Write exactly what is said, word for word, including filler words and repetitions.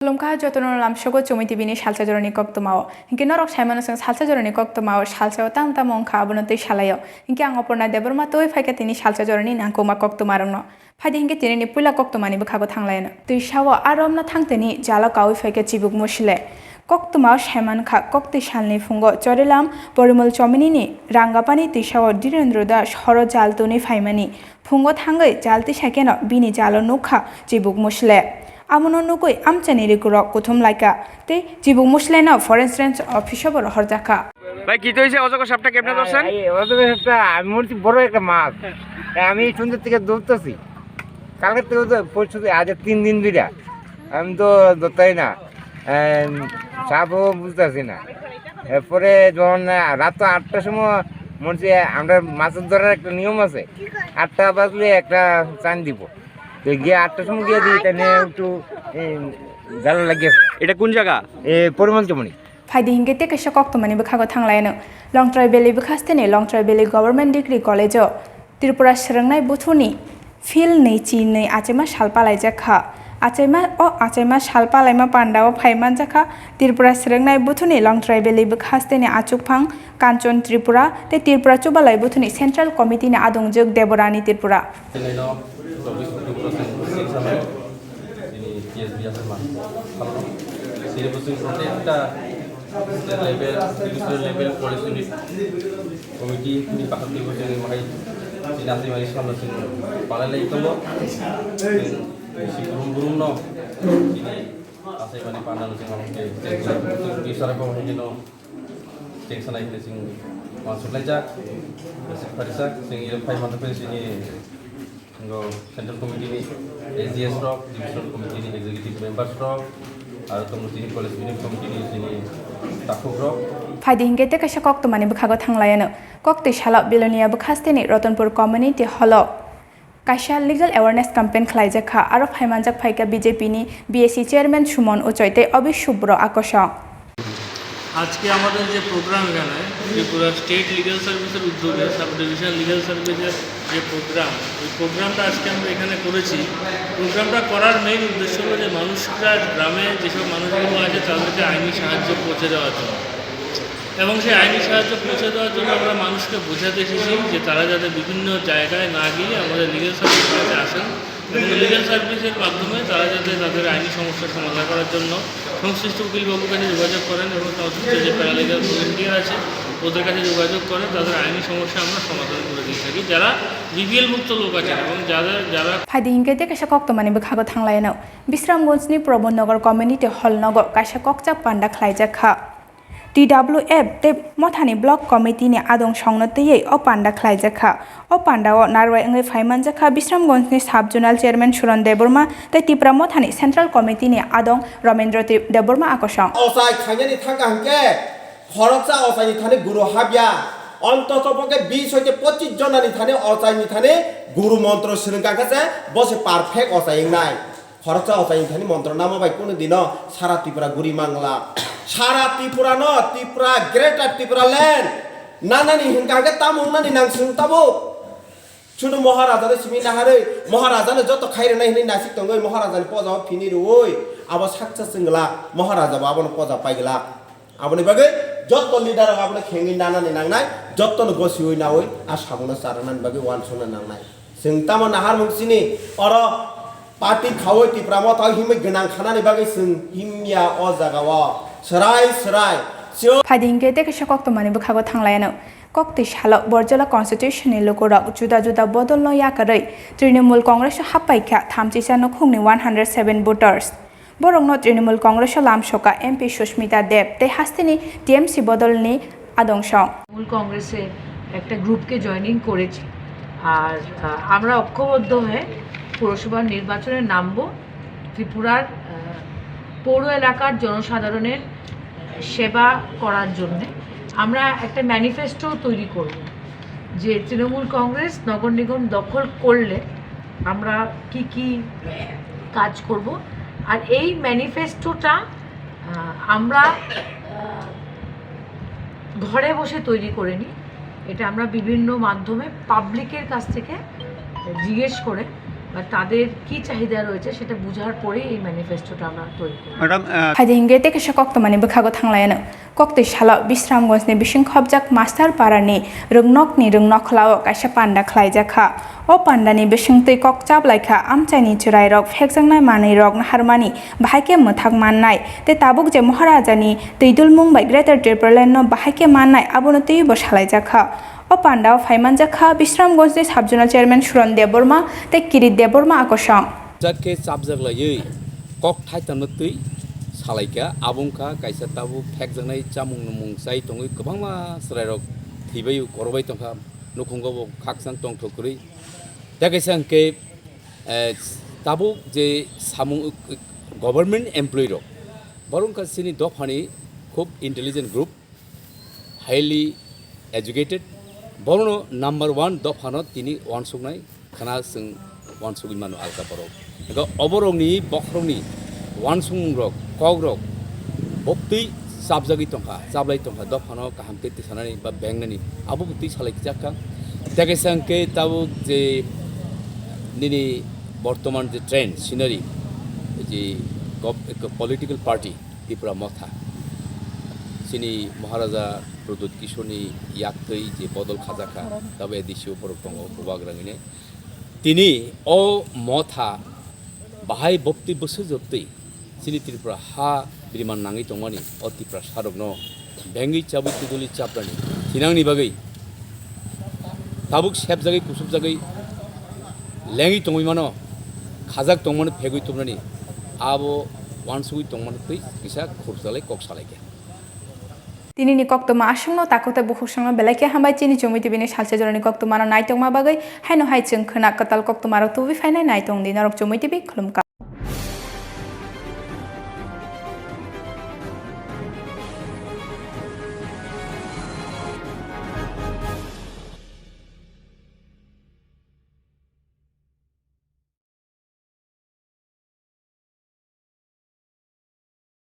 Khulumkha jotono lamsogo Chumui T V ni salsa jorani koktwmao. Hinkhe norok saimano chwng salsa jorani koktwmao salsao tamo tamo wngkha abono twi salaio. Hinkhe ang Oporna Debbarma twi phaikha tini salsa jorani nangkukma koktwmarokno. Phaidi hinkhe tinini puila koktwmani bwkhago thanglaino. Twisao a romna thangtini jalo kaui phaikha chibuk musle. Koktwmao saimankha koktwi salni phungo Chorilam Porimol Chominini Rangapani twisao Dhirendra Das horo jal twnwi phaimani. Phungo thangwi jal tisa keno bini jalo nukha chibuk musle. Amono nugwi amchaini rikurok kuthum laikha tei chibuk musleno Forest Range Office-o bo rohorjakha. ভাই, কি তো হয়েছে? অজগর সাপটা কেমনে ধরছেন? এই অজগর সাপটা আমি মনে হচ্ছে বড় একটা মাছ। তা আমি সন্ধ্যের থেকে ধরতেছি, কালকে থেকে তো পরশু থেকে, আজ তিন দিন ধরে আমি তো ধরতেই না। এম, সাপও বুঝতেছি না। এরপরে যখন, আহ, রাত তো আটটার সময় মনে হচ্ছে, আমরা মাছের ধরার একটা নিয়ম আছে, আটটা বাজলে একটা চান দিব। তো গিয়ে আটটার সময় গিয়ে দিই, তাহলে একটু, এই, জাল লাগিয়েছে। এটা কোন জায়গা? এ, পরিমল চমনি। Phaidi hinkhe tei kaisa koktwmani bwkhago thanglaino. Longtrai Valley bwkhasteni Longtrai Valley Government Degree College-o Tripura swrwngnai buthuni phil nwi chi nwi achaima sal palaijak kha. Achaima, o achaima sal palaima pandao phai manjak kha Tripura swrwngnai buthuni Longtrai Valley bwkhasteni achukphang Kanchon Tripura tei Tripura Chubalai buthuni Central Committee-ni adongjwk Deborani Tripura. Chennai-no chobbish October-o chwng singsamani chini T S B aswk ma. Chini bo chwng protekta state level, divisional level, college unit committee ni pathak twibo chwng mahai chini aswk mani samno chwng palai lai tongo. Chwng bisi brum brum no chini aswk mani panda no chwng amtwi chwng twi sarai bo hwnwi no. Chwng sanai hwnwi chwng uansuk laijak, bwswk pharijak, chwng iro phai mantha phai chini, ngo, Central Committee ni A G S rok, Division Committee ni Executive Members rok, aro tongo chini College Union Committee ni chini takhuk rok. Phaidi hinkhe tei kaisa koktwmani bwkhago thanglaino. Koktwi salo Belonia bwkhasteni Ratanpur Community Hall-o kaisa legal awareness campaign khlaijak kha, aro phaimanjak phaikha B J P ni B S C chairman Suman Uchoi tei Abhishek Bro akosong. আজকে আমাদের যে প্রোগ্রাম এখানে Tripura state legal সার্ভিসের উদ্যোগে sub divisional legal সার্ভিসের যে প্রোগ্রাম, ওই প্রোগ্রামটা আজকে আমরা এখানে করেছি। প্রোগ্রামটা করার মেইন উদ্দেশ্য হলো যে মানুষরা গ্রামে যেসব মানুষগুলো আছে তাদেরকে আইনি সাহায্য পৌঁছে দেওয়ার জন্য। এবং সেই আইনি সাহায্য পৌঁছে দেওয়ার জন্য আমরা মানুষকে বোঝাতে এসেছি যে তারা যাতে বিভিন্ন জায়গায় না গিয়ে আমাদের লিগ্যাল সার্ভিসের কাছে আসেন এবং লিগ্যাল সার্ভিসের মাধ্যমে তারা যাতে তাদের আইনি সমস্যার সমাধান করার জন্য সংশ্লিষ্ট উকিলবাবুর কাছে যোগাযোগ করেন এবং সংশ্লিষ্ট যে প্যারালিগ্যাল ভলেন্টিয়ার আছে ওদের কাছে যোগাযোগ করেন, তাদের আইনি সমস্যা আমরা সমাধান করে দিয়ে থাকি। যারা বিপিএল মুক্ত লোক আছেন এবং যাদের, যারা Phaidi hinkhe tei kaisa koktwmani bwkhago thanglaino. Bisramganj ni Prabodh Nagar Community Hall nogo kaisa kokchap panda khlaijak kha. T W F tei Mothani Block Committee ni adong songno twiwi o panda khlaijak kha. O pandao narwai wngwi phai manjak kha Bisramganj ni Sub Zonal Chairman Suran Debbarma tei Tipra Mothani Central Committee ni adong Ramendra Tri-, Debbarma akosong. Ochai khainani thangkha hwnkhe khoroksa ochaini thani guru habya. Ontoto pokhe bis hoite pochis jonani thani ochaini thani guru montro swrwngkha khe se bo se perfect ochai wngnai. Khoroksa ochai thani montro nama bai kunu dino sara Tripura guri mangla. Sara Tripura no, Tripura, Greater Tripura Land nanani hingka hingke tamo wngnani nang swng tabuk. Chunu Maharaja no simi naharwi, Maharaja no joto khairwnai hinwi nasik tongwi Maharaja ni poja o phini rwui abo saksa chwngla, Maharaja bo abono poja paigla. Aboni bagwi jotto leader rok abono khengwi nanani nangnai, jottono gosiwi nawi a samungno charwnani bagwi uansukna nangnai. Chwng tamo naharmung chini oro party khaui Tipra Motha himwi gwnang khanani bagwi chwng himya o jagao. Swrai swrai. Phaidi hinkhe tei kaisa koktwmani bwkhago thanglaino. Koktwi salo Borjola constitution ni lukurok juda juda bodolno yakarwi Trinamool Congress o happaikha thamchisa nukhungni one hundred seven voters. Borokno Trinamool Congress-o lamsoka M P Sushmita Deb tei hasteni T M C bodolni adong song. Trinamool কংগ্রেসে একটা গ্রুপকে জয়েনিং করেছি। আর, আহ, আমরা ঐক্যবদ্ধ হয়ে পৌরসভার নির্বাচনে নামবো ত্রিপুরার, আহ, পৌর এলাকার জনসাধারণের সেবা করার জন্যে। আমরা একটা ম্যানিফেস্টো তৈরি করব যে তৃণমূল কংগ্রেস নগর নিগম দখল করলে আমরা কি কি কাজ করব। আর এই ম্যানিফেস্টোটা, আহ, আমরা, আহ, ঘরে বসে তৈরি করিনি, এটা আমরা বিভিন্ন মাধ্যমে পাবলিকের কাছ থেকে জিজ্ঞেস করে বা তাদের কি চাহিদা রয়েছে সেটা বুঝার পরেই এই ম্যানিফেস্টোটা আমরা তৈরি করি। ম্যাডাম, আহ, Haide hingke tei kaisa koktwmani bwkhago thanglaiyano. Koktwi salo Bisramganjni bising khopjak Master Parani rwngnokni rwngnokhlao kaisa panda khlaijakha. O pandani bisingtwi kok chaplaikha amchaini chwrairok phekjaknai manwirok naharmani bahai khe mwthak mannai tei tabuk je Maharajani twidulmung bai Greater Tipralandno bahai khe mannai abono twibo salaijakha. O pandao phaimanjakha Bisramganjni Sub-Zonal Chairman Suran Debbarma tei Kirit Debbarma akosong. Jat khe chapjak laiwi kok thaitanno twi salaikha, abo wngkha kaisa tabuk phekjaknai chamung nwmung chai tongwi kwbangma chwrairok thwibai korokbai tongkha, nukhungo bo khakchang tongthok kwrwi. Tei kaisa hwnkhe, eh, tabuk je samung, eh, government employee rok, borok wngkha chini dophani khub intelligent group, highly educated, borokno number one dophano tini uansuknai khwna chwng uansugwi mano alka borok. Ego oborokni bokhorokni uansukmungrok, kokrok boktwi chapjagwi tongkha, chaplai tongkha, dophano kaham khe tisanani ba bengnani abo bo twi salai kichak kha. Tei kaisa hwnkhe tabuk je nini bortoman je trend scenery, je gov-, political party, Tipra Motha. Chini Maharaja Pradyut Kishorni yaktwi je bodol khajakha, tabo A D C o borok tongo, Bubagrang hwnwi. Tini o Motha bahai boptwi bwswk jotwi chini Tripura ha biriman nangwi tongmani o Tiprasarokno bengwi chabwi kudulwi chaprani thinangni bagwi tabuk sepjagwi kusupjagwi lengwi tongwi mano, khajak tongmano phegwi tubunani abo uansugwi tongmano twi kisa khurjalai kok salaikha. Tinini koktwma aswkno takhuk tei bukhuk songno belai khe hambai chini Chumui T V ni salsa jorani koktwmano naitokma bagwi, haino hai chwng khwna kwtal koktwmarok tubui phainai naitong di norok Chumui T V khulumkha.